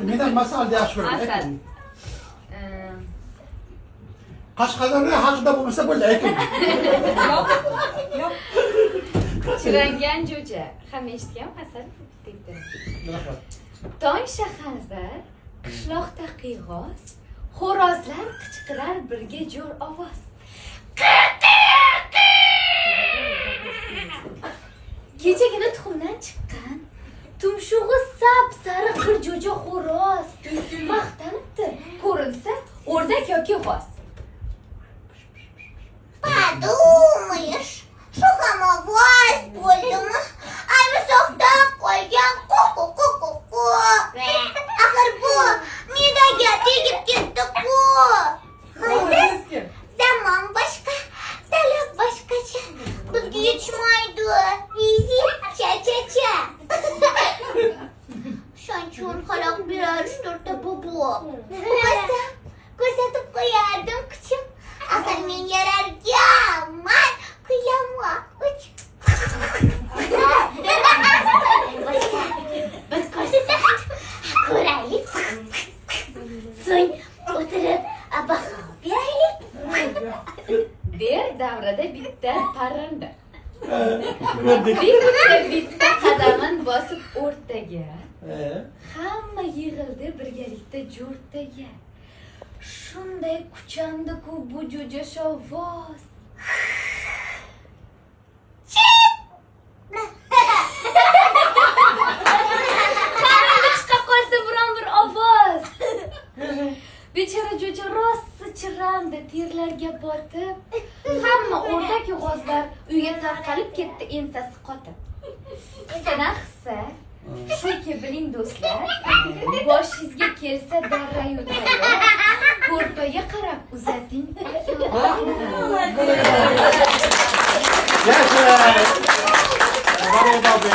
Men ham masalni yaxshi ko'raman. Masal. Ayting. Qashqadaryo haqida bo'lmasa bo'ldi, ayting. Yo'q, yo'q. Chirangan jo'ja. Hamma eshitgan masal bitta. Rahmat. Tong shaharda qishloqda qiyg'os, xo'rozlar qichqirar birga jo'r ovoz. Kechagina tuxumdan chiqqan tumshug'i sap sariq bir jo'ja xo'roz maqtanibdi, ko'rinsa o'rdak yoki g'oz. Подумаешь, shu ham ovoz bo'ldimi? Aynisoqdan qolgan qu-qu-qu-qu-qu. Axir bu me'daga tegib ketdi-ku. Hozir zamon boshqa, talab boshqacha. Bizga yetishmaydi. Vizi cha-cha-cha. Shanchun xalaq berar 3-4 ta bobo. Bo'lmasa ko'rsatib qo'yardim kuchim. Axir men yararganman. Kuylama. Uch. Bo'lsa, bir ko'rsat. Ko'raylik. So'ng o'tirib baho beraylik. Der davrada bitta parranda. Ko'rdik. Bitta bitta qadamin bosib o'rtaga. Hamma yig'ildi birgalikda jo'rtaga. Shunday kuchandi-ku bu jo'ja shovvoz. Qarindi chiqa qolsa biron bir ovoz. Bechora jo'ja rosa chirandi terlarga botib. Hamma o'rdak g'ozlar uyga tarqalib ketdi ensasi qotib. Qissadan hissa shuki biling do'stlar, boshingizga kelsa darrayu tayoq, ko'rpaga qarab uzating oyoq. Yasha! Baraka.